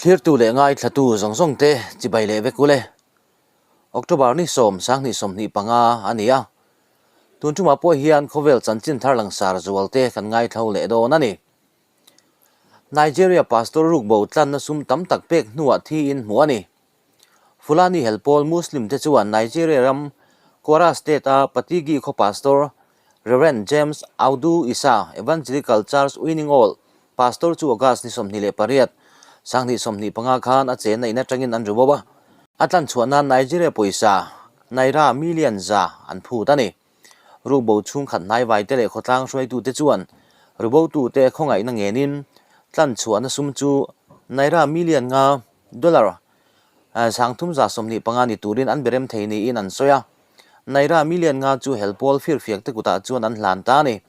Thlirtu leh ngaithlatu zawng zawng te chibai leh vek ule. October ni sawm sanghnih 25 a ni a. Tun tumah pawh hian khawvel chanchin thar langsar zual te kan ngaithlo leh dawn a ni. Nigeria pastor rukbo tlanna sum tam tak pek hnuah thiin hmuh a ni. Fulani helpawl Muslim te chuan Nigeria ram Kwara State a Patigi khaw pastor Rev James Audu Isa, Evangelical Church Winning All pastor chu August ni 28, 2025 khan a chenna in atangin an ru bo a, a tlanchhuah nan Nigeria pawisa Naira million 100 an phut a ni. Rukbo chhungkhat hnaivai te leh khawtlang hruaitute chuan rubotute khawngaihna ngenin tlanchhuahna sum chu Naira million 5, dollar, 325 ni turin an berem thei niin an sawi a. Naira million 5 chu helpawl firfiak te kutah chuan an hlan ta a ni.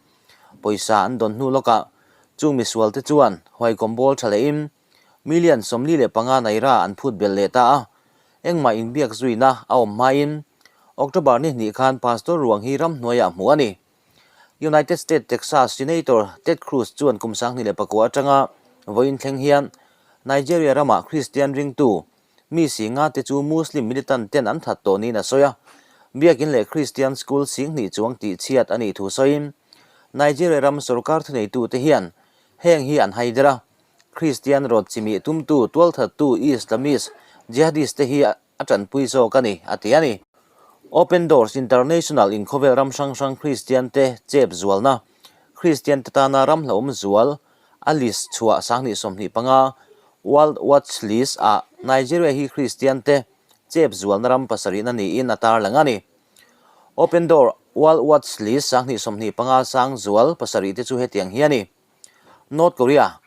Pawisa an dawn hnu lawkah chung misual te chuan huaikawm bawl tha lehin million 45 Naira an phut belh leh ta a. Engmah inbiak zuina a awm hmain October ni hnih khan Pastor ruang hi ramhnuaiah hmuh a ni. United States Texas Senator Ted Cruz chuan kum 2009 atanga vawiin thleng hian Nigeria ramah Kristian ringtu mi singa te chu Muslim militant ten an that tawh niin a sawi a. Biakin leh Kristian school 2000 chuang tihchhiat a nih thu sawiin Nigeria ram sorkar thuneitute hian heng hi an haider a, Kristian rawt chimih tumtu tualthattu Islamist jihadist te hi a tanpui zawk a ni, a ti a ni. Open Doors International in khawvel ram hrang hrang Kristian te chep zualna, Kristian te tana ram hlauhawm zual a list chhuah 2025 World Watch List ah Nigeria hi Kristian te chep zualna ram pasarihna niin a tarlang a ni. Open Door World Watch List 2025 sang zual pasarih te chu hetiang hi a ni. North Korea,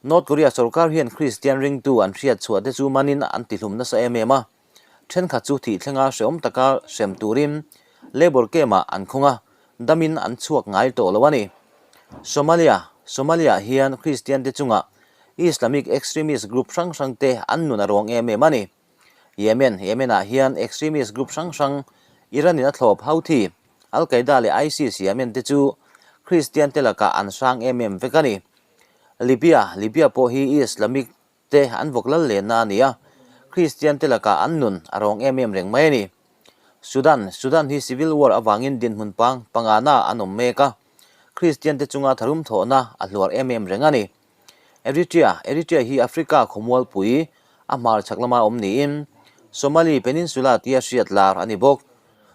North Korea sorkar hian Kristian ringtu an hriat chhuah te chu manin an tihlum nasa em em a. Thenkhat chu thih thlenga hrehawm taka hrem turin labour camp-ah an khung a, damin an chhuak ngai tawh lo a ni. Somalia, Somalia-ah hian Kristian te chungah Islamic extremist group hrang hrang te an nun a ruang em em a ni. Yemen, Yemen-ah hian extremist group hrang hrang Iran-in a thlawp Houthi, Al-Qaeda leh ISIS Yemen te chu Kristian te lakah an hrang em em vek a ni. Libya, Libya pawh hi Islamic te an vawk lal lenna a ni a, Kristian te lakah an nun a rawng em em reng mai a ni. Sudan, Sudan hi civil war avangin dinhmun pang pangana an awm mek a, Kristian te chunga tharum thawhna a hluar em em reng a ni. Eritrea, Eritrea hi Africa khawmualpui a hmar chhak lama awm niin Somali Peninsula tia hriat lar a ni bawk.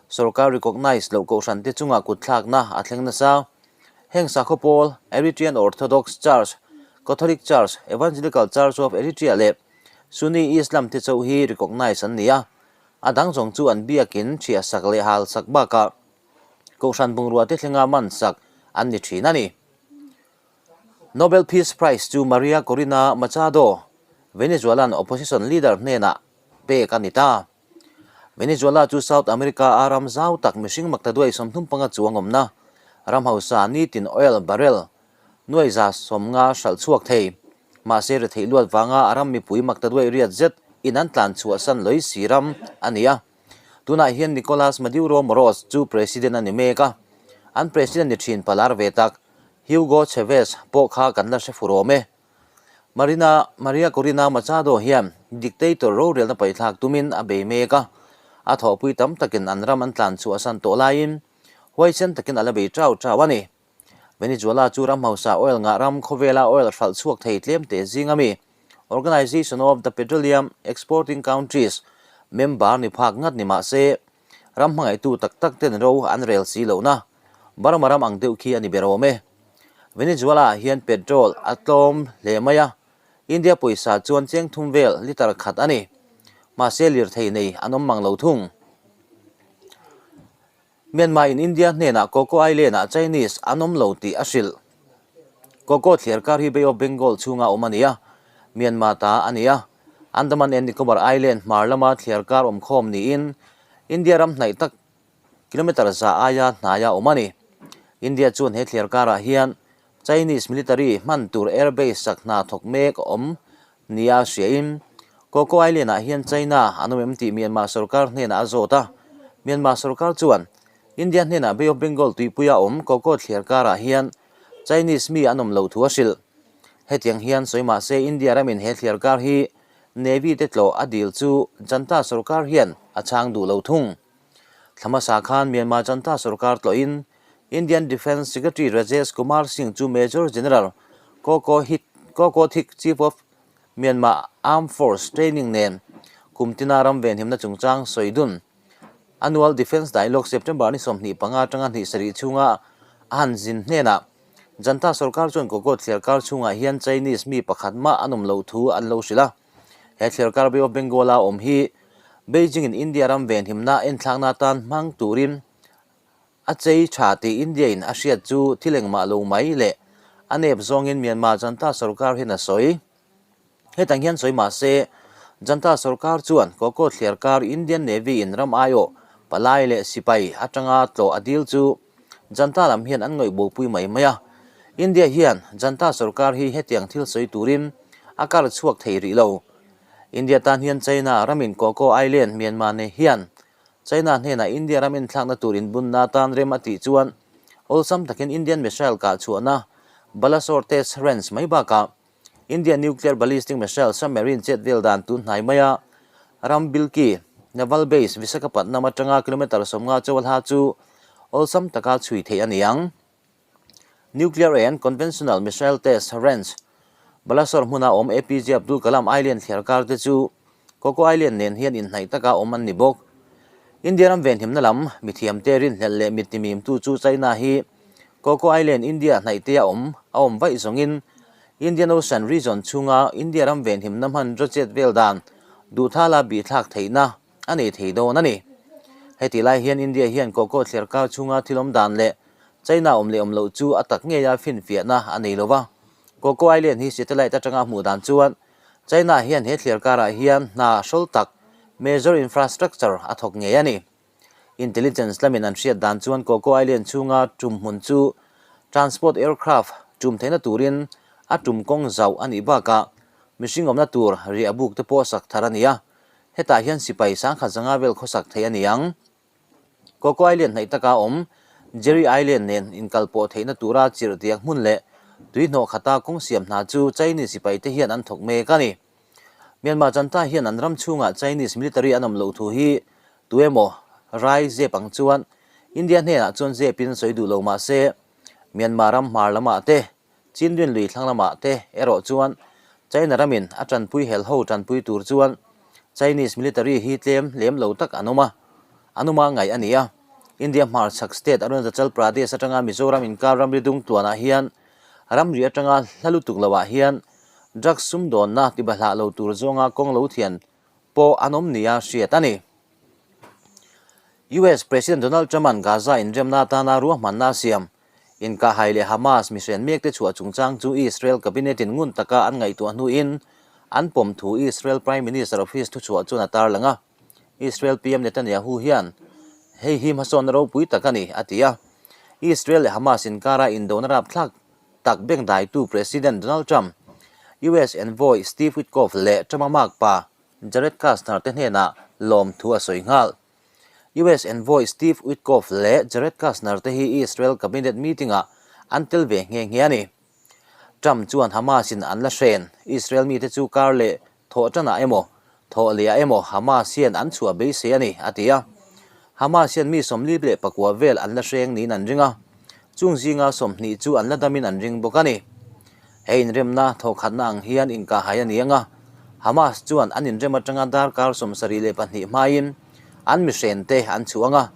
Sorkar recognise loh kohhran te chunga kutthlakna a thleng nasa. Heng sakhaw pawl, Eritrean Orthodox Church, Catholic Church, Evangelical Church of Eritrea leh Sunni Islam te chauh hi recognise an ni a. A dang zawng chu an biakin thiahsak leh halsak bakah kohhran bungrua te thlenga mansak an ni thin a ni. Nobel Peace Prize chu Maria Corina Machado, Venezuelan opposition leader hnenah pek a ni ta. Venezuela chu South America a ram zau tak mihring maktaduai 35 chuang awmna ram hausa nitin oil barrel nuai 150 hralh chhuak thei. Mahse retheih luat vanga a ram mipui maktaduai riat zet in an tlan chhuahsan lawih si ram a ni a. Tunah hian Nicolas Maduro Moros chu president a ni mek a, an president ni thin palar ve tak Hugo Chavez pawh kha kan la hre fur awm e. Marina Maria Corina Machado hian dictator rorelna paihthlak tumin a bei mek a, a thawhpui tam takin an ram an tlan chhuahsan tawh laiin huaisen takin a la bei chau chau a ni. Venezuela chu ram hausa oil ngah ram khawvela oil hralh chhuak thei tlem teh zing a mi, Organization of the Petroleum Exporting Countries member ni phak ngat ni mah se, ram hmangaihtu tak tak ten ro an rel si lohna Burma ram ang deuh khi a ni ber awm e. Venezuela ah hian petrol a tlawm hle mai a, India pawisa chuan cheng thum vel litre khat a ni. Mahse lirthei nei an awm mang lo thung. Myanmar in India hnenah Coco Island ah Chinese an awm lo tih a hrilh. Coco thliarkar hi Bay of Bengal chhunga awm a ni a, Myanmar ta a ni a. Andaman and Nicobar Island hmar lama thliarkar awmkhawm niin India ram hnaih tak kilometre 100 aia hnaia awm a ni. India chuan he thliarkarah hian Chinese military hman tur air base sak hna thawk mek awm nia hriain Coco Island ah hian China an awm em tih Myanmar sorkar hnenah a zawt a. Myanmar sorkar chuan India hnenah Bay of Bengal tuipuia awm Coco thliarkarah hian Chinese mi an awm loh thu a hrilh. Hetiang hian sawi mah se India ramin he thliarkar hi Navy te tlawh a dil chu Janta sorkar hian a chhang duh lo thung. Thla hmasa khan Myanmar Janta sorkar tlawhin Indian Defence Secretary Rajesh Kumar Singh chu Major General Ko Ko Hit Ko Ko Thik Chief of Myanmar Armed Force Training nen kum tina ram venhimna chungchang sawi dun. Annual Defence Dialogue September ni 25 atanga hnih sarih chhunga a han zin hnenah Janta sorkar chuan Koko thliarkar chhungah hian Chinese mi pakhat mah an awm loh thu an lo hrilh a. He thliarkar Bay of Bengal-a awm hi Beijing-in India ram venhimna enthlakna atan hmang turin a chei tha tih India-in a hriat chu thil engmah lo mai leh a nep zawngin Myanmar Janta sorkar hian a sawi. Hetang hian sawi mah se, Janta sorkar chuan Koko thliarkar Indian Navy in ram aiawh palai leh sipai atanga tlawh a dil chu Janta lam hian an ngawihbopui mai mai a. India hian Janta sorkar hi hetiang thil sawi turin a kar chhuak thei rih lo. India tan hian China ramin Koko Island Myanmar nei hian China hnenah India ram enthlakna tur inbunna atan rem a tih chuan awlsam takin Indian missile kah chhuahna Balasore test range mai bakah India nuclear ballistic missile submarine chet vel dan tun hnai maia ram Bilki Naval Base Visakhapatnam atanga kilometre 50 chawalha chu awlsam taka chhui theih a ni ang. Nuclear and Conventional Missile Test Range Balasore hmuna awm APJ Abdul Kalam Island thliarkar te chu Coco Island nen hian inhnaih taka awm an ni bawk. India ram venhimna lam mithiamte rinhlelh leh mittimimtu chu China hi Coco Island India hnaihtea awm a awm vaih zawngin Indian Ocean region chhunga India ram venhimna hmanraw chet vel dan duhthala bihthlak theihna a nei thei dawn a ni. Heti lai hian India hian Coco thliarkar chhunga thil awm dan leh China awm leh awm loh chu a tak ngeia finfiahna a nei lo va. Coco Island hi satellite atanga hmuh dan chuan China hian he thliarkarah hian hna hrawl tak, major infrastructure, a thawk ngei a ni. Intelligence lamin an hriat dan chuan Coco Island chhunga tum hmun chu transport aircraft tum theihna turin a tum kawng zauh a nih bakah mihring awmna tur riah buk te pawh sak thar a ni a, hetah hian sipai sangkhat zanga vel khawsak theih a ni ang. Coco Island hnaih taka awm Jerry Island nen inkalpawh theihna tura chirh diak hmun leh tui hnawh khata kawng siam hna chu Chinese sipaite hian an thawk mek a ni. Myanmar Junta hian an ram chhungah Chinese military an awm loh thu hi tu emaw rai zep ang chuan India hnenah chuan zepin sawi duh lo mah se Myanmar ram hmar lamah te Chinrin lui thlang lamah te erawh chuan China ramin a tanpui hel ho tanpui tur chuan Chinese military hi tlem lem lo tak an awm a, an awm a ngaih a ni a. India hmarchhak state Arunachal Pradesh atanga Mizoram inkar ramri dung tluanah hian ramri atanga hla lutuk loah hian drugs sumdawnna tibahlah lo tur zawnga kawng lo thian pawh an awm nia hriat a ni. US President Donald Trump-a'n Gaza inremna atana ruahmanna a siam Inkahhai leh Hamas mihren mekte chhuah chungchang chu Israel Cabinet-in ngun taka an ngaihtuah hnuin an pawm thu Israel Prime Minister Office thuchhuah chuan a tarlang a. Israel PM Netanyahu hian hei hi hmasawnna ropui tak a ni, a ti a. Israel leh Hamas inkara indona rapthlak tak bengdaitu President Donald Trump, US envoy Steve Witkoff leh Trump-a makpa Jared Kushner te hnenah lawmthu a sawi nghal. US envoy Steve Witkoff leh Jared Kushner te hi Israel cabinet meeting-ah an tel ve nghe nghe a ni. Trump chuan Hamas-in an la hren Israel mite chu kar leh thawh tanah emaw, thawh lehah emaw Hamas hian an chhuah beisei a ni, a ti a. Hamas hian mi 49 vel an la hreng niin an ring a, chung zinga 20 chu an la damin an ring bawk a ni. He inremna thawhkhatna ang hian inkahhai a ni ang a, Hamas chuan an inrem atanga darkar 72 hmain an mihrente an chhuh ang a,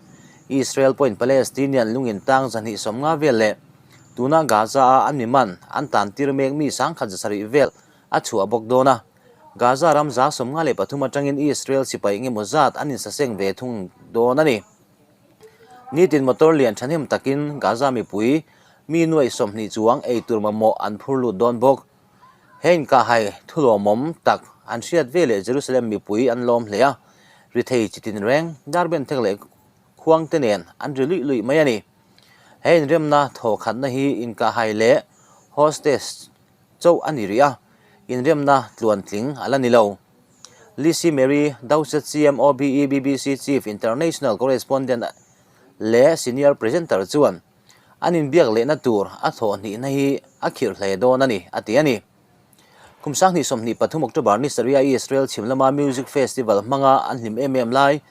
Israel pawhin Palestinian lungin tang 250 vel leh tuna Gaza-a an mi man an tantir mek mi 1,700 vel a chhuah bawk dawn a. Gaza ram 53 atangin Israel sipai engemaw zat an insaseng ve thung dawn a ni. Nitin motor lian thahnem takin Gaza mipui mi nuaih 20 chuang ei tur mamawh an phur lut dawn bawk. He inkahhai thulawmawm tak an hriat ve leh Jerusalem mipui an lawm hle a, rithei chi tin reng, darben thek leh khuang te nen an ri luih luih mai a ni. He inremna thawkhatna hi inkahhai leh hostage chauh a ni rih a, inremna tluantling a la ni lo. Lizzie Mary Dowsett CMOBE BBC Chief International Correspondent leh Senior Presenter chuan an inbiak lehna tur a thawh hnihna hi a khirh hle dawn a ni, a ti a ni. Kum 2023 October ni sarih a Israel chhim lama music festival hmanga an hlim em em lai,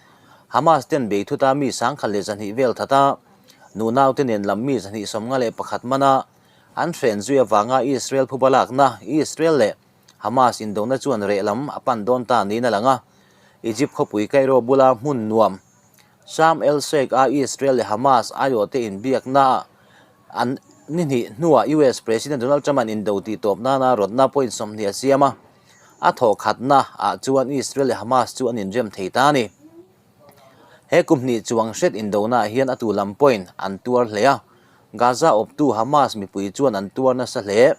Hamas ten bei thuta mi 1200 vel that a, nu naute nen lam mi 251 mana an hren zui avanga Israel phuba lakna Israel leh Hamas indona chuan reh lam a pan dawn ta niin a lang a. Egypt khawpui Cairo bula hmun nuam Sharm el Sheikh a Israel leh Hamas aiawhte inbiakna an ni hnih hnuah US President Donald Trump-a'n indo tih tawp nana rawtna point 20 a siam a, a thawhkhatna ah chuan Israel leh Hamas chu an inrem thei ta a ni. He kum hnih chuang hret indona ah hian a tu lam pawhin an tuar hle a, Gaza awptu Hamas mipui chuan an tuar nasa hle.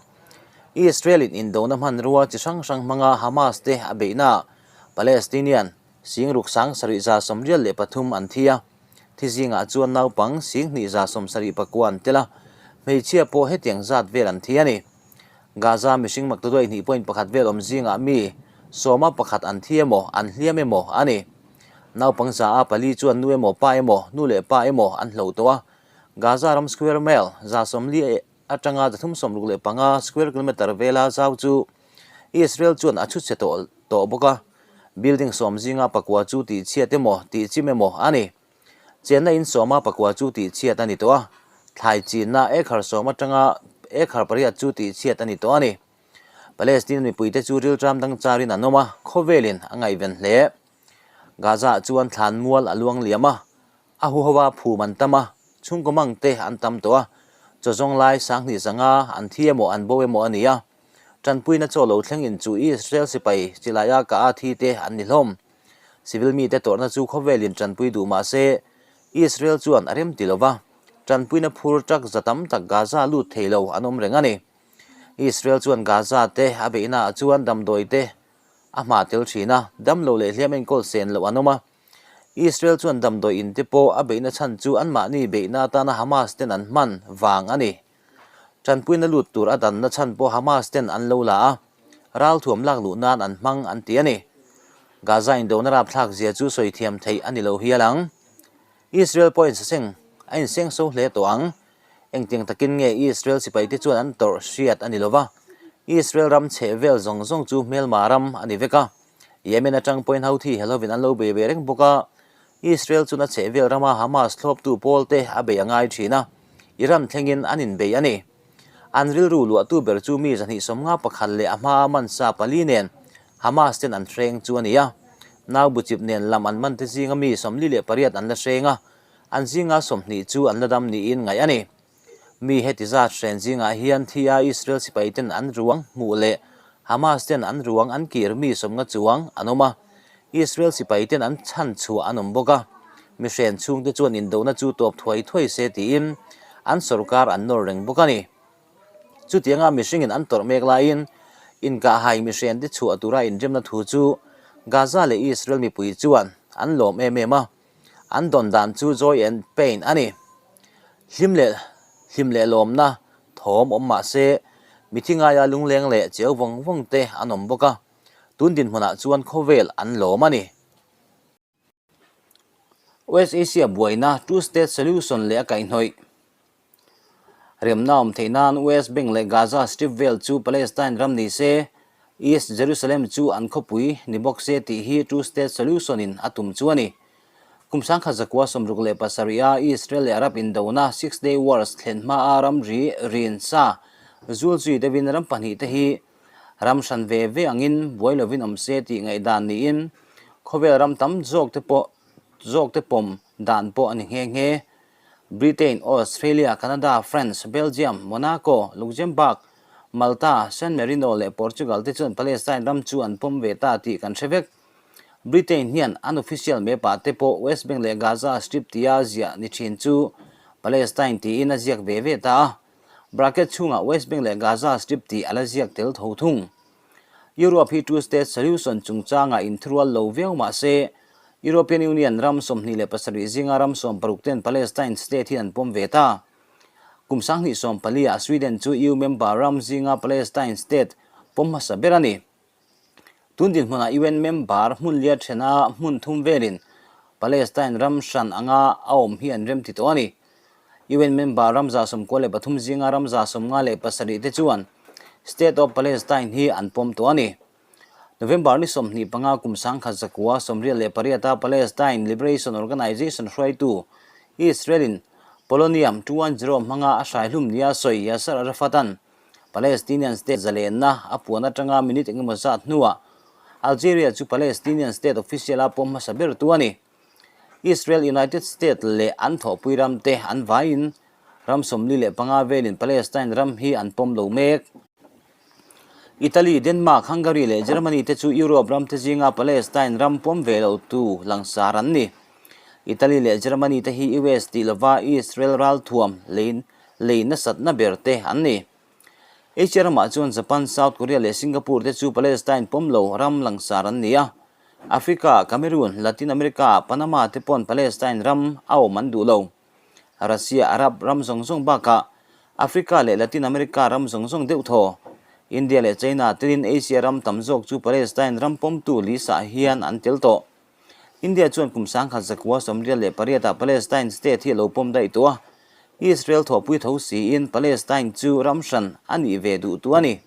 Israel-in indona hmanrua chi hrang hrang hmanga Hamas te a beihnaah Palestinian Singruk 7183 an thi a, thi zingah chuan naupang 2779 an tel a, hmeichhia pawh hetiang zat vel an thi a ni. Gaza mihring maktaduai hnih point pakhat vel awm zingah mi sawma pakhat an thi emaw an hliam emaw a ni. Naupang za a pali chuan nu emaw pa emaw, nu leh pa emaw an hlo tawh a, Gaza ram square mile 40 atanga 365 square kilometre vela zau chu Israel chuan a chhutchhe tawh tawh bawk a, building sawm zinga pakua chu tihchhiat emaw tihchim emaw a ni. Chenna in sawma pakua chu tihchhiat a ni tawh a, thlai chinna ekhar sawm atanga ekhar pariat chu tihchhiat a ni tawh a ni. Palestine mipuite chu rilṭam dang charin an awm a, khawvelin a ngaihven hle. Gaza-ah chuan thlan mual a luang liam a, A huhova phum an tam a, chhungkaw mang te an tam tawh a, chaw zawng lai 2005 an thi emaw an bo emaw a ni a. Tanpuina chaw lo thleng in chu Israel sipai chilaia ka a thi te an ni hlawm. Civil mite tawrhna chu khawvelin tanpui duh mah se, Israel chuan a rem ti lo va, tanpuina phur truck za tam tak Gaza lut thei lo an awm reng a ni. Israel chuan Gaza te a beihnaah chuan damdawi te a hma tel thin a, damlo leh hliam enkawl sen loh an awm a. Israel chuan damdawi in te pawh a beihna chhan chu anmahni beihna atana Hamas ten an hman vang a ni. Tanpuina lut tur a danna chhan pawh Hamas ten an lo la a, ralthuam lak luh nan an hmang an ti a ni. Gaza indona rapthlak zia chu sawi thiam theih a ni lo hial ang. Israel pawh insaseng a inseng so hle tawh ang. Engtiang takin nge Israel sipaite chuan an tawrh hriat a ni lo va, Israel ram chheh vel zawng zawng chu hmelma ram a ni vek a. Yemen atang pawhin Houthi helhovin an lo bei ve reng bawk a, Israel chuan a chheh vel rama Hamas thlawptu pawlte a bei a ngai thin a, Iran thlengin an inbei a ni. An rilru luahtu ber chu mi 251 leh a hmaa man sa pali nen Hamas ten an hreng chu a ni a. Nau buchip nen lam an mante zinga mi 48 an la hreng a, an zinga 20 chu an la dam niin ngaih a ni. Mi heti zat hren zingah hian thi a Israel sipaiten an ruang hmuh leh Hamas ten an ruang an kir mi 50 chuang an awm a, Israel sipaiten an chhan chhuah an awm bawk a. Mi hren chhungte chuan indona chu tawp thuai thuai se tiin an sorkar an nawr reng bawk a ni. Chutianga mihringin an tawrh mek laiin inkahhai mihrente chhuah tura inremna thu chu Gaza leh Israel mipui chuan an lawm em em a. An dawn dan chu joy and pain a ni. Hlim leh hlim leh lawmna thawm awm mah se, mithi ngaia lungleng leh cheu vawng vawng te an awm bawk a, tun dinhmunah chuan khawvel an lawm a ni. West Asia buaina two state solution leh a kaihhnawih. Remna awm theih nan West Bank leh Gaza Strip vel chu Palestine ram ni se, East Jerusalem chu an khawpui ni bawk se tih hi Two State Solution in a tum chu a ni. Kum 1967 a Israel leh Arab indona Six Day Wars thlen hmaa ramri rin sa zul zui deuhin ram pahnih te hi ram hran ve ve angin buai lovin awm se tih ngaihdan niin khawvel ram tam zawk te pawh zawk te pawm dan pawh a ni nghe nghe. Britain, Australia, Canada, France, Belgium, Monaco, Luxembourg, Malta, San Marino leh Portugal te chuan Palestine ram chu an pawm ve ta tih kan hre vek. Britain hian an official map-ah te pawh West Bank leh Gaza Strip tia ziah ni thin chu Palestine tiin a ziak ve ve ta a, bracket chhungah West Bank leh Gaza Strip tih a la ziak tel tho thung. Europe hi two-state solution chungchangah inthurual lo viau mah se, European Union ram 27 zinga ram 16 ten Palestine state hi an pawm ve ta. Kum 2014 ah Sweden chu EU member ram zinga Palestine state pawm hmasa ber a ni. Tun dinhmunah UN member hmun lia thena hmun thum velin Palestine ram hran anga a awm hi an remti tawh a ni. UN member ram 93 zinga ram 57 te chuan State of Palestine hi an pawm tawh a ni. November ni 25 kum 1998 a Palestine Liberation Organization hruaitu Israel-in Polonium 210 hmanga a hraihlum nia sawi Yasser Arafat-a'n Palestinian state zalenna a puan atanga minute engemaw zat hnuah Algeria chu Palestinian state official a pawm hmasa ber tu a ni. Israel, United States leh an thawhpui ram te an vaiin ram 45 velin Palestine ram hi an pawm lo mek. Italy, Denmark, Hungary leh Germany te chu Europe ram te zinga Palestine ram pawm ve lo tu langsar an ni. Italy leh Germany te hi US tih lova Israel ralthuam lei lei nasatna ber te an ni. Asia ramah chuan Japan, South Korea leh Singapore te chu Palestine pawm lo ram langsar an ni a. Africa, Cameroon, Latin America, Panama te pawn Palestine ram a awm an duh lo. Russia, Arab ram zawng zawng bakah Africa leh Latin America ram zawng zawng deuh thaw. India leh China telin Asia ram tam zawk chu Palestine ram pawmtu lisa hian an tel tawh. India chuan kum 1998 ah Palestine state hi a lo pawm daih tawh a, Israel thawhpui tho siin Palestine chu ram hran a nih ve duh tu a ni.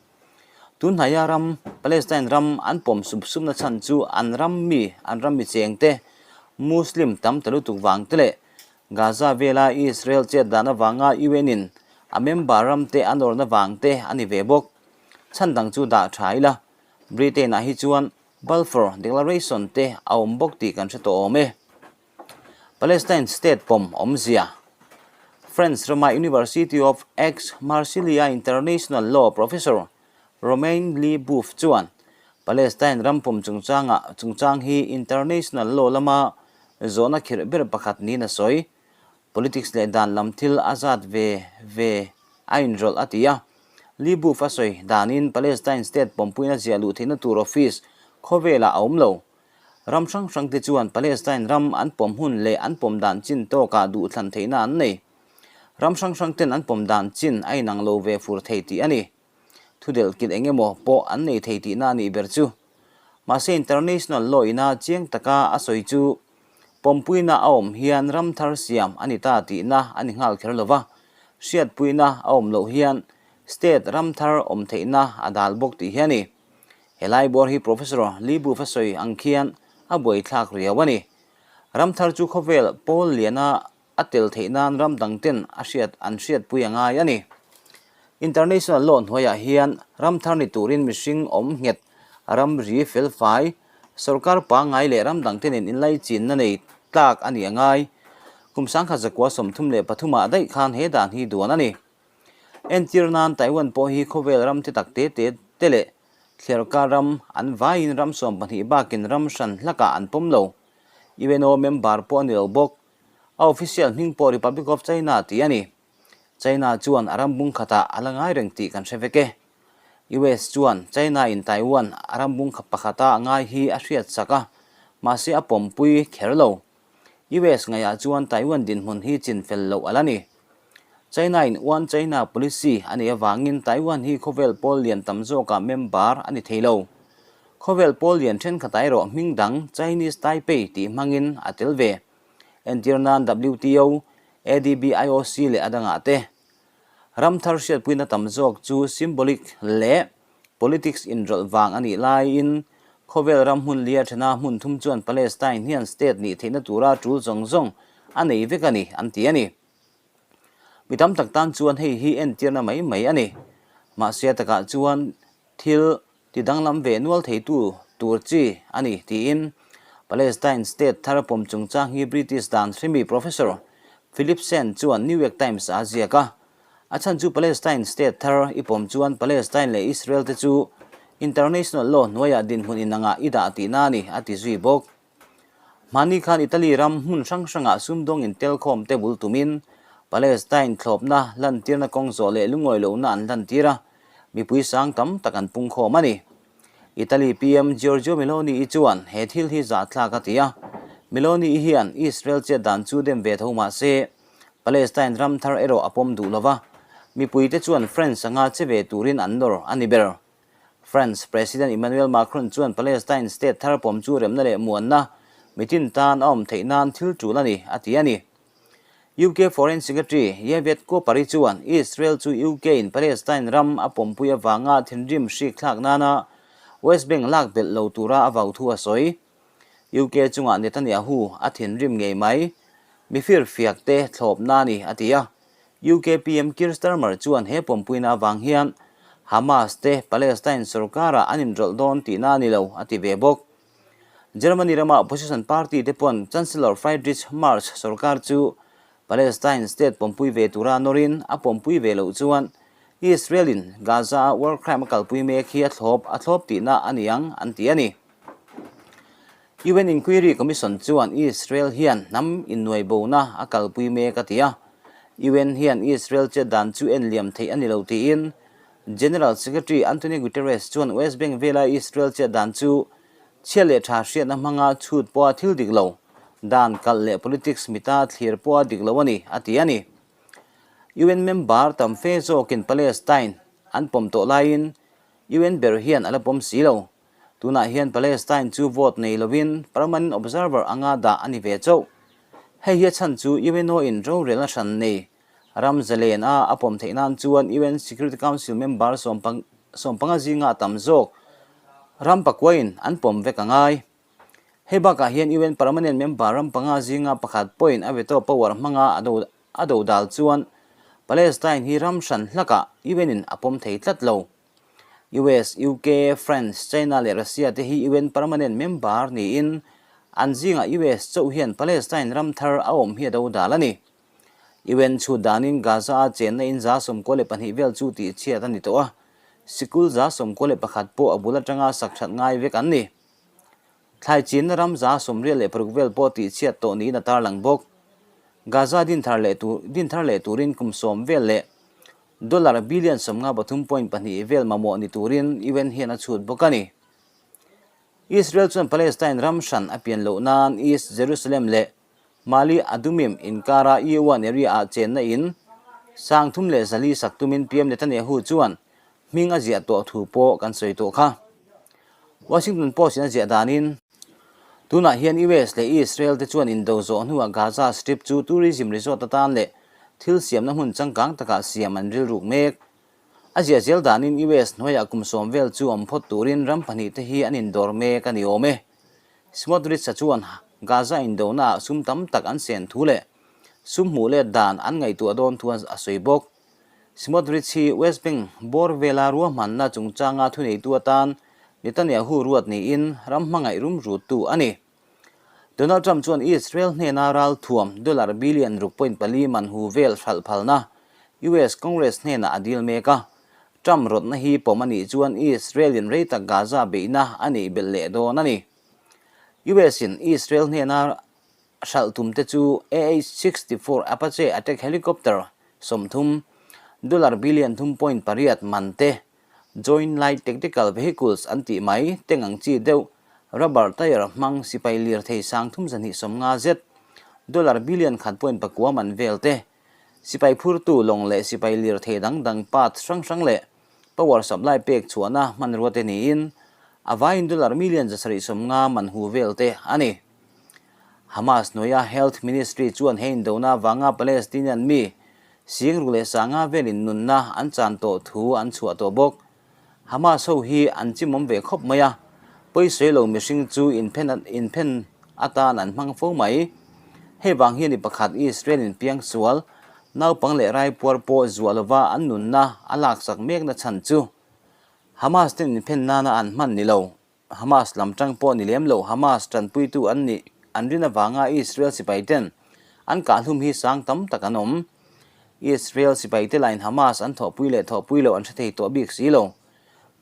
Tun hnaia ram, Palestine ram an pawm sup supna chhan chu an ram mi, an ram mi chengte, Muslim tam ta lutuk vang te leh Gaza vela Israel chet dan avanga UN in a member ram te a nawrna vang te a ni ve bawk. Chhan dang chu dah tha ila, Britain ah hi chuan Balfour Declaration te a awm bawk tih kan hre tawh awm e. Palestine state pawm awmzia France rama University of Aix-Marsillia International Law Professor Romain Le Boeuf chuan Palestine ram pawm chungchanga chungchang hi international law lama zawhna khirh ber pakhat niin a sawi. Politics leh dan lam thil a zat ve ve a inrawlh a ti a. Le Boeuf a sawi danin Palestine state pawmpuina ziah luh theihna tur office khawvelah a awm lo. Ram hrang hrang te chuan Palestine ram an pawm hun leh an pawm dan chin tawkah duhthlan theihna an nei. Ram hrang hrang ten an pawm dan chin a inang lo ve fur thei tih a ni. Thudelh kilh eng emaw pawh an nei thei tihna a nih ber chu. Mahse international law ina chiang taka a sawi chu pawmpuina a awm hian ram thar siam a ni ta tihna a ni nghal kher lo va, hriatpuina a awm loh hian state ram thar awm theihna a dal bawk tih hi a ni. Helai bawr hi Professor Lee Booth a sawi ang khian a buaithlak riau a ni. Ramthar chu khawvel pawl liana a tel theih nan ram dang ten a hriat an hriatpui a ngai a ni. International law hnuaiah hian ramthar ni turin mihring awm nghet, ramri felfai, sorkar pangngai leh ram dang te nen inlaichinna nei tlak a ni a ngai. Kum 1933 ah daih khan he dan hi duan a ni. Entir nan Taiwan pawh hi khawvel ram te tak te te te leh thliarkar ram an vaiin ram 12 bakin ram hran hlakah an pawm lo. UNO member pawh a ni lo bawk. A official hming pawh Republic of China tih a ni. China chuan a ram bung khatah a la ngai reng tih kan hre vek e. US chuan China in Taiwan a ram bung pakhata a ngai hi a hriat sak a, mahse a pawmpui kher lo. US ngaihah chuan Taiwan dinhmun hi chinfel loh a la ni. China in One China Policy a neih avangin Taiwan hi khawvel pawl lian tam zawkah member a ni thei lo. Khawvel pawl lian thenkhatah erawh hming dang Chinese Taipei tih hmangin a tel ve. Entir nan WTO, ADB, IOC leh a dangah te. Ram thar hriatpuina tam zawk chu symbolic leh Politics inrawlh vang a nih laiin khawvel ram hmun lia thena hmun thum chuan Palestine hian state nih theihna tura tul zawng zawng a nei vek a ni, an ti a ni. Mi tam tak tan chuan hei hi entirna mai mai a ni. Mahse a takah chuan thil ti danglam ve nual theitu tur chi a ni, tiin Palestine state thar pawm chungchang hi British dan hrimi Professor Philip Sand chuan New York Times a ziak a. A chhan chu Palestine state thar i pawm chuan Palestine leh Israel te chu international law hnuaiah dinhmun inangah i dah tihna a ni, a ti zui bawk. Hmani khan Italy ram hmun hrang hrangah sumdawng intelkhawm te bul tumin Palestine thlawpna lantirna kawng zawh leh lungawi lohna an lantir a, mipui sang tam tak an pungkhawm a ni. Italy PM Giorgio Meloni-i chuan he thil hi zahthlak a ti a, Meloni-i hian Israel chet dan chu dem ve tho mah se, Palestine ram thar erawh a pawm duh lo va, mipuite chuan France anga che ve turin an nawr a ni ber. France President Emmanuel Macron chuan Palestine state thar pawm chu remna leh muanna mitin tan a awm theih nan thil tul a ni, a ti a ni. UK Foreign Secretary Yvette Cooper-i chuan Israel chu UK-in Palestine ram a pawmpui avanga thinrim hrik thlak nana West Bank lak belh lo tura a vau thu a sawi. UK chungah Netanyahu a thinrim ngei mai. Mi firfiak te thlawpna a ni, a ti a. UK PM Keir Starmer chuan he pawmpuina avang hian Hamas te Palestine sorkarah an inrawlh dawn tihna a ni lo, a ti ve bawk. Germany rama opposition party te pawn Chancellor Friedrich Merz sorkar chu Palestine state pawmpui ve tura nawrin a pawmpui ve loh chuan Israel-in Gaza-a war crime a kalpui mek hi a thlawp a thlawp tihna a ni ang an ti a ni. UN Inquiry Commission chuan Israel hian hnam innuaibona a kalpui mek a ti a, UN hian Israel chet dan chu en liam theih a ni lo tiin General Secretary Antonio Guterres chuan West Bank vela Israel chet dan chu chhia leh tha hriatna hmanga chhut pawha thil dik lo, dan kalh leh politics mita thlir pawha dik lo a ni, a ti a ni. UN member tam fe zawkin Palestine an pawm tawh laiin UN ber hian a la pawm si lo. Tunah hian Palestine chu vote nei lovin permanent observer anga dah a ni ve chauh. Hei hi a chhan chu UNO-in rorelna hran nei Ram zalen a a pawm theih nan chuan UN Security Council member sawmpanga zinga a tam zawk ram pakuain an pawm vek a ngai. Hei bakah hian UN permanent member ram panga zinga pakhat pawhin a veto power hmanga a do dal chuan Palestine hi ram hran hlakah UN in a pawm thei tlat lo. US, UK, France, China leh Russia te hi UN permanent member niin an zingah US chauh hian Palestine ram thar a awm hi a do dal a ni. UN chhut danin Gaza-a chenna in 12 vel chu tihchhiat a ni tawh a, sikul 11 pawh a bul atanga sak that ngai vek an ni. Thlai chinna ram 86 vel pawh tihchhiat tawh niin a tarlang bawk. Gaza din thar leh tur din thar leh turin kum 10 vel leh dollar billion 53.2 vel mamawh ni turin UN hian a chhut bawk a ni. Israel chuan Palestine ram hran a pian loh nan East Jerusalem leh Mali Adumim inkara E1 area-ah chenna in 3400 sak tumin PM Netanyahu chuan hming a ziah tawh thu pawh kan sawi tawh kha. Washington Post-in a ziah danin, tunah hian US leh Israel te chuan indo zawh hnuah Gaza Strip chu tourism resort atan leh thil siamna hmun changkang takah siam an rilruk mek. A ziah zel danin US hnuaiah kum 10 vel chu awm phawt turin ram pahnih te hi an indawr mek a ni awm e. Smotrich-a chuan Gaza indonaah sum tam tak an sen thu leh sum hmuh let dan an ngaihtuah dawn thu a sawi bawk. Smotrich hi West Bank bawr vela ruahmanna chungchanga thuneitu atan Netanyahu ruat niin ram hmangaih rumruttu a ni. Donald Trump chuan Israel hnena ralthuam dollar billion 6.4 man hu vel hralh phalna US Congress hnenah a dil mek a. Trump rawtna hi pawm a nih chuan Israel-in rei tak Gaza beihna a neih belh leh dawn a ni. US-in Israel hnena hralh tum te chu AH-64 Apache attack helicopter 30, dollar billion 3.8 man te, Joint Light Tactical Vehicles an tih mai teng ang chi deuh rubber tyre hmang sipai lirthei 3250 zet, dollar billion 1.9 man vel te, Sipai phurtu lawng leh sipai lirthei dang dang parts hrang hrang leh power supply pek chhuahna hmanrua te niin a vaiin dollar million 750 man hu vel te a ni. Hamas hnuaia Health Ministry chuan he indona avanga Palestinian mi singru leh sanga velin nunna an chan tawh thu an chhuah tawh bawk. Hamas ho hi an chimawm ve khawp mai a, pawisawi lo mihring chu inphen inphen atan an hmang fo mai. Hei vang hian i pakhat Israel in piangsual, naupang leh raipuar pawh zuah lova an nunna a laksak mekna chhan chu Hamas ten inphen nana an hman ni lo. Hamas lam tang pawh ni lem lo Hamas tanpuitu an nih an rin avanga Israel sipai ten an kahhlum hi sang tam tak an awm. Israel sipai te lain Hamas an thawhpui leh thawhpui loh an hre thei tawh bik si lo.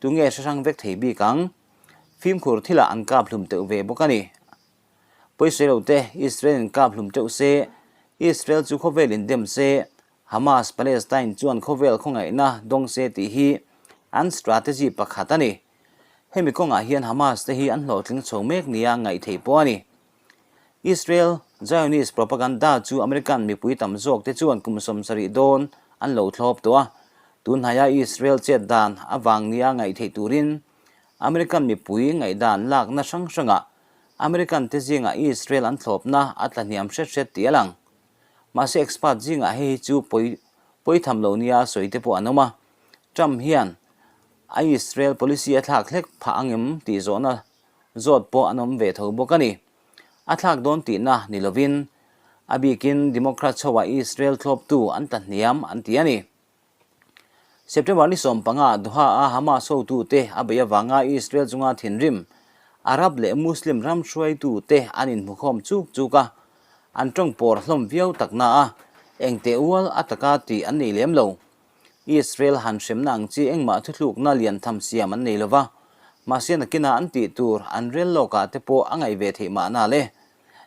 Tunge hre hrang vek thei bik ang? Fimkhur thilah an kap hlum teuh ve bawk a ni. Pawisawi lo te Israel in kap hlum teuh se, Israel chu khawvel in dem se, Hamas Palestine chuan khawvel khawngaihna dawng se tih hi an strategy pakhat a ni. Hemi kawngah hian Hamas te hi an hlawhtling chho mek nia ngaih theih pawh a ni. Israel Zionist propaganda chu American mipui tam zawk te chuan kum 70 dawn an lo thlawp tawh a, tunhnaia Israel chet dan avang nia ngaih theih turin American mipui ngaihdan lakna hrang hrangah American te zingah Israel an thlawpna a tlahniam hret hret tih a lang. Mahse expert zingah hei hi chu pawi pawi tham lo nia sawi te pawh an awm a. Trump hian a Israel policy a thlak hlek phah ang em tih zawhna zawt pawh an awm ve tho bawk a ni. A thlak dawn tihna ni lovin a bikin Democrats ho ah Israel thlawptu an tla hniam an ti a ni. September ni 15 Doha-a Hamas hotute a beih avanga Israel chunga thinrim Arab leh Muslim ram hruaitute an inhmukhawm chuk chuk a, an tawng pawr hlawm viau tak na a, engteh ual a taka tih an nei lem lo. Israel han hremna ang chi engmah thuthlukna lian tham siam an nei lo va, mahse nakinah an tih tur an rel lawkah te pawh a ngaih ve theih mahna le.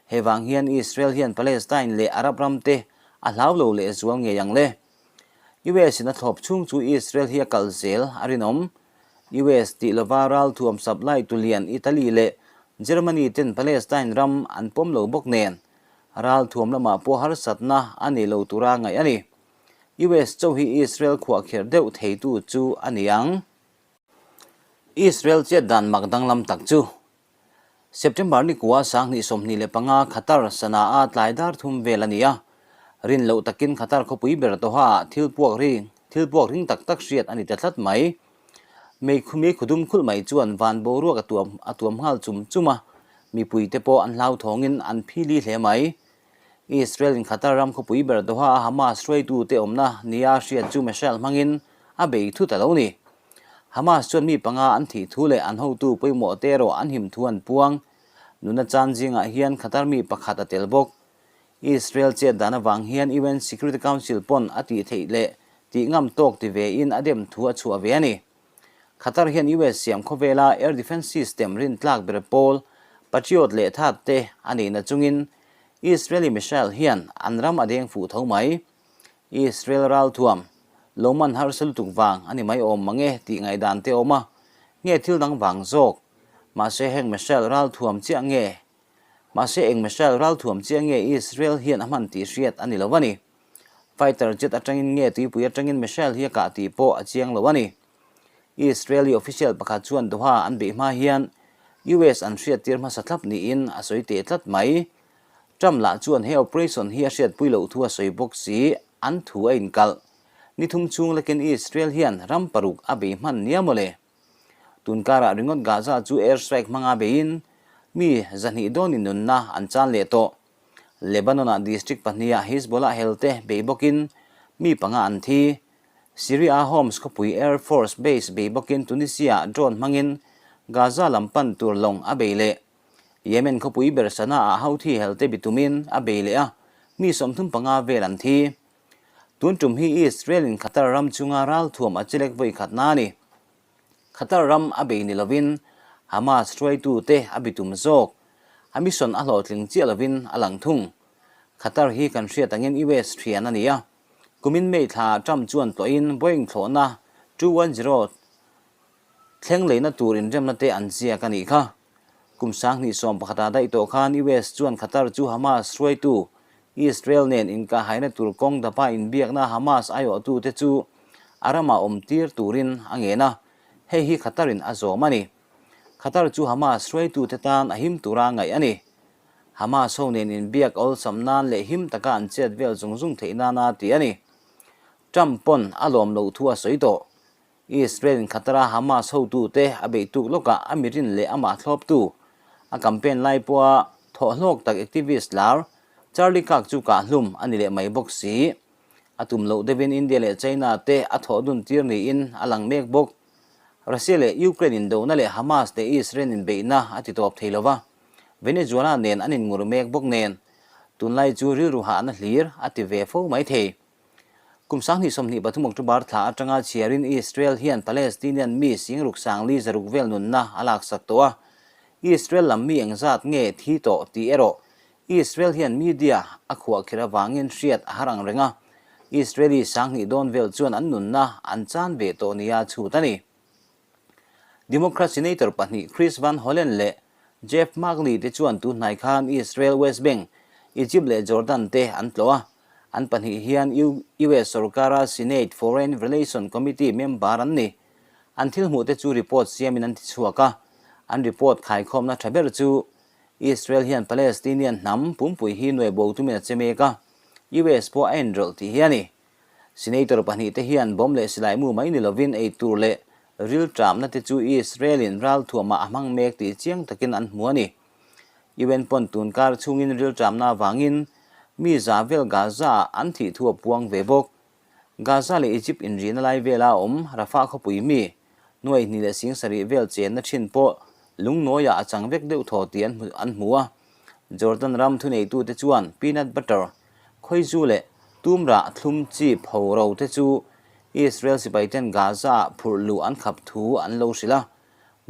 Hei vang hian Israel hian Palestine leh Arab ramte a hlau lo lehzual ngei ang le. US in a thlawp chhung chu Israel hi a kal zel a rinawm. US tih lova ralthuam supply tu lian Italy leh Germany ten Palestine ram an pawm lo bawk nen, ralthuam lamah pawh harsatna a nei lo tura ngaih a ni. US cho hi Israel khuahkherh deuh theitu chu a ni ang. Israel chet dan mak danglam tak chu September ni kua 2025 Qatar Sanaa tlai dar thum vel a ni a. Rin loh takin Qatar khawpui ber Doha-ah thil puak ring thil puak ring tak tak hriat a ni ta tlat mai. Mei mei khudum khulh mai chuan van boruak a tuam a tuam nghal chum chum a, mipuite pawh an hlauthawngin an phili hle mai. Israel-in Qatar ram khawpui ber Doha-a Hamas hruaitute awmna nia hriat chu missile hmangin a bei thut a lo ni. Hamas chuan mi panga an thih thu leh an hotu pawimawh te erawh an him thu an puang. Nuna chan zingah hian Qatar mi pakhat a tel bawk. Israel chet dan avang hian UN Security Council pawn a tih theih leh tih ngam tawk ti ve in a dem thu a chhuah ve a ni. Qatar hian US siam khawvela air defence system rintlak ber pawl Patriot leh Thaad te a neihna chungin Israeli missile hian an ram a deng fuh tho mai. Israel ralthuam, lo man harsa lutuk vang a ni mai awm mang e tih ngaihdan te awm a, nge thil dang vang zawk? Mahse heng missile ralthuam chiah nge? Mahse eng missile ralthuam chiah nge Israel hian a hman tih hriat a ni lo a ni. Fighter jet atangin nge tuipui atangin missile hi a kah tih pawh a chiang lo a ni. Israeli official pakhat chuan Doha an beih hma hian US an hriattir hmasa thlap niin a sawi teh tlat mai. Trump lah chuan he operation hi a hriatpui loh thu a sawi bawk si, an thu a inkalh. Ni thum chhung lekin Israel hian ram paruk a bei hman nia mawle. Tun karah ringawt Gaza chu air strike hmanga beiin mi zahnih dawnin nunna an chan leh tawh. Lebanon-ah district pahniha Hezbollah helte bei bawkin mi panga an thi. Syria-a Homs khawpui Air Force Base bei bawkin Tunisia-ah drone hmangin Gaza lam pan tur lawng a bei leh. Yemen khawpui ber Sanaa-ah Houthi helte bitumin a bei leh a, mi 35 vel an thi. Tun tum hi Israel-in Qatar ram chunga ralthuam a chelek vawi khatna a ni. Qatar ram a bei ni lovin Hamas hruaitute a bitum zawk. A mission a hlawhtling chiah lovin a lang thung. Qatar hi kan hriat angin US thian a ni a. Kumin May thla Trump chuan tlawhin Boeing thlawhna 210 Thleng leina tur inremna te an ziak a nih kha. Kum 2011 ah daih tawh khan US chuan Qatar chu Hamas hruaitu Israel nen inkahhaina tur kawng dapa inbiakna Hamas aiawhtute chu a ramah awm tir turin a ngen a, hei hi Qatar in a zawm a ni. Qatar chu Hamas hruaitute tan a him tura ngaih a ni. Hamas ho nen inbiak awlsam nan leh him taka an chet vel zung zung theih nana tih a ni. Trump pawn a lawm loh thu a sawi tawh. Israel-in Qatar-a Hamas hotute a beih tuk lawkah a mirin leh amah thlawptu, a campaign lai pawha thawhhlawk tak activist lar Charlie Kirk chu kahhlum a ni leh mai bawk si. A tum loh deuhin India leh China te a thawh dun tir niin a lang mek bawk. Russia leh Ukraine indona leh Hamas leh Israel inbeihna a ti tawp thei lova, Venezuela nen an inngur mek bawk nen tunlai chu rilru hahna hlir a ti ve fo mai thei. Kum 2023 October thla atanga chhiarin Israel hian Palestinian mi singruk sangli zaruk vel nunna a laksak tawh a. Israel lam mi engzat nge thi tawh tih erawh Israel hian media a khuahkhirh avangin hriat a har ang reng a. Israeli 2000 dawn vel chuan an nunna an chan ve tawh nia chhut a ni. Democrat Senator pahnih Chris Van Hollen leh Jeff Merkley te chuan tun hnai khan Israel, West Bank, Egypt leh Jordan te an tlawh a. An pahnih hian US sorkara Senate Foreign Relations Committee member an ni. An thil hmuh te chu report siamin an tichhuak a. An report khaikhawmna tha ber chu Israel hian Palestinian hnam pumpui hi nuai bo tumin a che mek a. US pawh a enrawlh tih hi a ni. Senator pahnihte hian bomb leh silai mu mai ni lovin ei tur leh rilṭamna te chu Israel-in ralthuamah a hmang mek tih chiang takin an hmu a ni. UN pawn tunkar chhungin rilṭamna avangin mi za vel Gaza-ah an thih thu a puang ve bawk. Gaza leh Egypt inrihna lai vela awm Rafah khawpui mi nuai hnih leh sing sarih vel chenna thin pawh lungnawiah a chang vek deuh thaw tih an hmu a. Jordan ram thuneitute chuan peanut butter, khawizu leh tumrah thlum chi pho ro te chu Israel sipaiten Gaza-ah phurh luh an khap thu an lo hrilh a.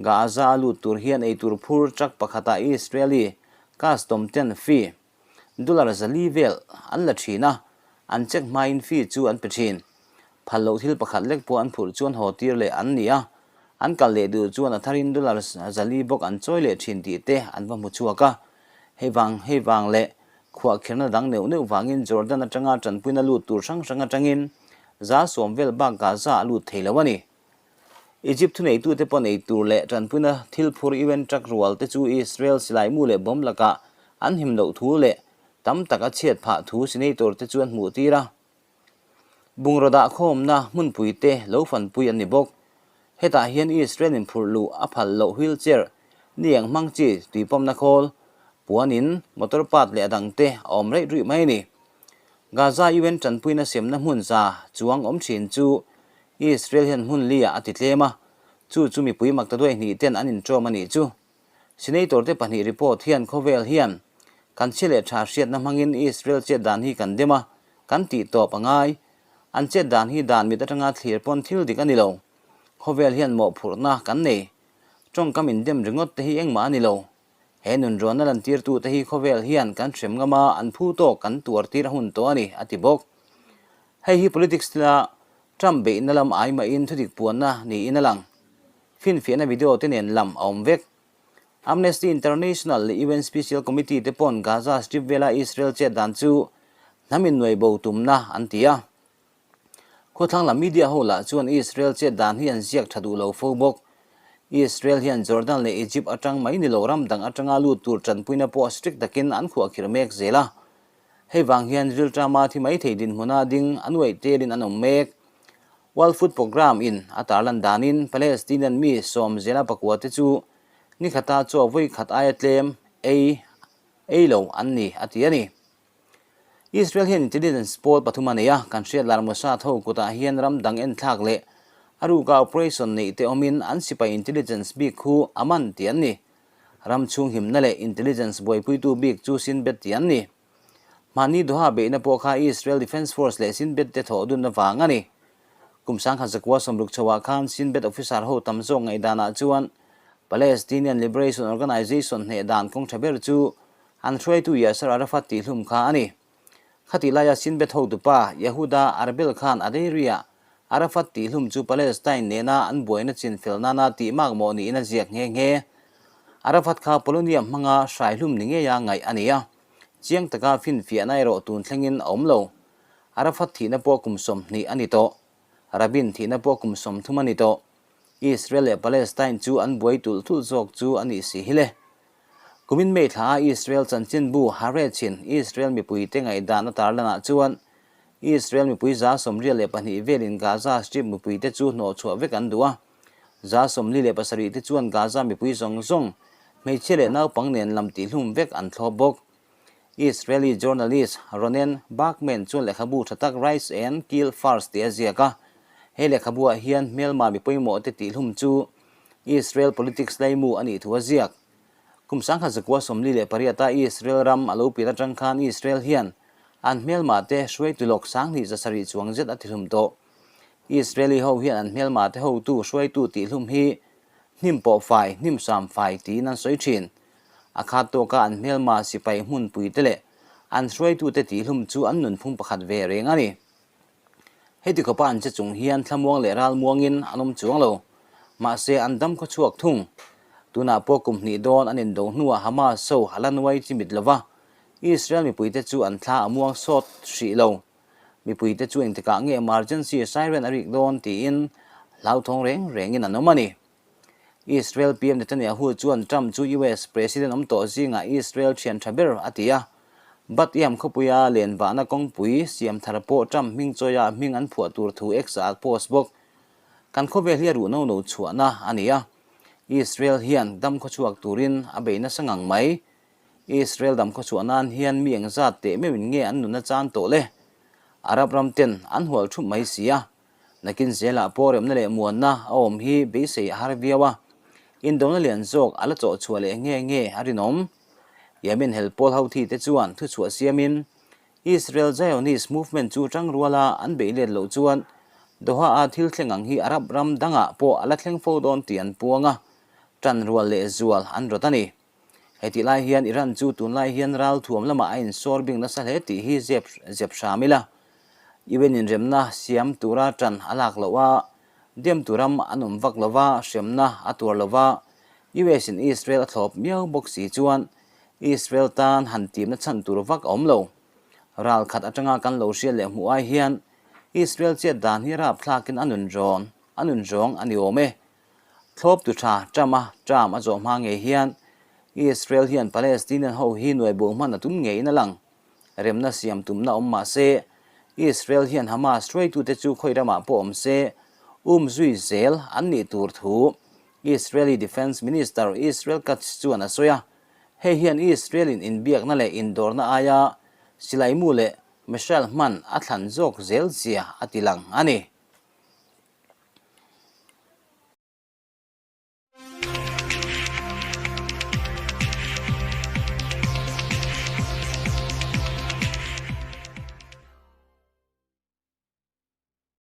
Gaza-a lut tur hian eitur phur truck pakhatah Israeli custom ten fee Dollar zali vel an la thin a, an check hmain fee chu an pe thin. Phal loh thil pakhat lek pawh an phurh chuan haw tir leh an ni a, an kal leh duh chuan a tharin dollar zali bawk an chawi leh thin tih te an va hmu chhuak a. Hei vang hei vang leh khuahkhirhna dang neuh neuh vangin Jordan atanga tanpuina lut tur hrang hrang atangin 70% vel bak Gaza a lut thei lo a ni. Egypt thuneitute pawh nei tur leh tanpuina thil phur UN truck rual te chu Israel silai mu leh bomb lakah an him loh thu leh tam tak a chhiat phah thu senator te chu an hmuh tir a. Bungraw dah khawmna hmunpui te lo fanpui an ni bawk. Hetah hian Israel in phurh luh a phal loh wheelchair, niang hmang chi tuipawmna khawl, puan in, motor part leh a dang te a awm reih ruih mai a ni. Gaza UN tanpuina semna hmun za chuang awm thin chu Israel hian hmun li ah a ti tlem a, chu chu mipui maktaduai hnih ten an inṭawm a nih chu. Senator te pahnih report hian khawvel hian kan chhia leh tha hriatna hmangin Israel chet dan hi kan dem a, kan tih tawp a ngai. An chet dan hi dan mit atanga thlir pawn thil dik a ni lo. Khawvel hian mawhphurhna kan nei. Tawngkam indem ringawt te hi engmah a ni lo. He nunrawnna lantirtute hi khawvel hian kan hrem ngam a, an phu tawk kan tuar tir a hun tawh a ni, a ti bawk. Hei hi politics thila Trump beihna lam ai mahin thudik puanna niin a lang. Finfiahna video te nen lam a awm vek. Amnesty International leh UN Special Committee te pawn Gaza Strip vela Israel chet dan chu hnam innuai bo tumna an ti a. Khawthlang lam media ho lah chuan Israel chet dan hi an ziak tha duh lo fo bawk. Israel hian Jordan leh Egypt atang mai ni lo ram dang atanga lut tur tanpuina pawh strict takin an khuahkhirh mek zel a. Hei vang hian rilṭama thi mai thei dinhmuna ding a nuaih telin an awm mek. World Food Programme in a tarlan danin Palestinian mi sawm zela pakua te chu ni khata chaw vawi khat aia tlem ei ei lo an ni a ti a ni. Israel hian intelligence pawl pathum a nei a, kan hriat lar Mossad ho kutah hian ram dang enthlak leh a ruka operation neih te awmin an sipai intelligence bik khu a man tih an ni. Ram chhung himna leh intelligence buaipuitu bik chu Shin Bet tih an ni. Hmanni Doha beihna pawh kha Israel Defence Force leh Shin Bet te thawh dunna vang a ni. Kum sangkhat zakua sawmruk chhoah khan Shin Bet officer ho tam zawk ngaihdanah chuan Palestinian Liberation Organization hneh dan kawng tha ber chu An hruaitu Yasser Arafat tih hlum kha a ni. Khatih laia Shin Bet hotupa Yehuda Arbel khan a dairy-ah Arafat tih hlum chu Palestine nena an buaina chin fel nana tih mak mawh niin a ziak nghe nghe. Arafat kha polonium hmanga hrai hlum ni ngeia ngaih a ni a, chiang taka finfiahna erawh tun thlengin a awm lo. Arafat thihna pawh kum 20 a ni tawh. Rabin thihna pawh kum 30 a ni tawh. Israel leh Palestine chu an buai tulh tulh zawk chu a nih si hi le. Kumin May thla a Israel chanchinbu Haaretz-in Israel mipuite ngaihdan a tarlanah chuan Israel mipui 82% velin Gaza Strip mipuite chu hnawhchhuah vek an duh a. 47% te chuan Gaza mipui zawng zawng, hmeichhia leh naupang nen lam tihhlum vek an thlawp bawk. Israeli journalist Ronen Bergman chuan lehkhabu tha tak Rise and Kill First tih a ziak a. He lehkhabuah hian hmelma mi pawimawhte tihhlum chu Israel politics laimu a nih thu a ziak. Kum 1948 a Israel ram a lo pian atang khan Israel hian an hmelma te hruaitu lawk 2700 chuang zet a tihlum tawh. Israeli ho hian an hmelma te hotu hruaitu tihhlum hi hnim pawh fai, hnim sam fai tiin an sawi thin. A khat tawka an hmelma sipai hmunpui te leh an hruaitu te tihhlum chu an nunphung pakhat ve reng a ni. Heti khawpa an che chung hian thlamuang leh ralmuangin an awm chuang lo. Mahse, an dam khaw chhuak thung. Tunah pawh kum hnih dawn an indo hnuah Hamas ho a la nuai chi mit lova, Israel mipuite chu an thla a muang sawt hrih lo. Mipuite chu engtikah nge emergency siren a rik dawn tiin hlauthawng reng rengin an awm a ni. Israel PM Netanyahu chuan Trump chu US President awm tawh zingah Israel thian tha ber a ti a. Bat Yam khawpuia lenvahna kawngpui siam thar pawh Trump hming chawia hming an phuah tur thu X-ah a post bawk. Kan khawvel hi a ruh no no chhuahna a ni a, Israel hian dam khawchhuak turin a bei nasa ngang mai. Israel dam khawchhuah nan hian mi engzat teh meuhin nge an nunna chan tawh le? Arab ram ten an hual thup mai si a, nakin zelah pawh remna leh muanna a awm hi beisei a har viau a, indona lian zawk a la chawh chhuah leh nge nge a rinawm. Yemen hel pawl Houthi te chuan thuchhuah siamin Israel Zionist movement chu tangruala an beih let loh chuan Doha-a thil thleng ang hi Arab ram dangah pawh a la thleng fo dawn tih an puang a, tanrual leh zual an rawt a ni. Hetih lai hian Iran chu tunlai hian ralthuam lamah a insawr bik nasa hle tih hi zep zep hram ila. UN inremna siam tura tan a lak loh a, dem tu ram an awm vak lova, hremna a tuar lova, US in Israel a thlawp miau bawk si chuan Israel tan han timna chhan tur vak a awm lo. Ral khat atanga kan lo hriat leh hmuh ai hian Israel chiat dan hi rapthlakin a nun rawn a nun zawng a ni awm e. Thlawp tu tha Trump a term a zawh hma ngei hian Israel hian Palestinian ho hi nuai bo hman a tum ngeiin a lang. Remna siam tumna awm mah se, Israel hian Hamas hruaitute chu khawi ramah pawh awm se, um zui zel an nih tur thu Israeli Defence Minister Israel Katz chuan a sawi a. Hei hian Israel-in inbiakna leh indawrna aia silaimu leh missile hman a thlan zawk zel zia a ti lang a ni.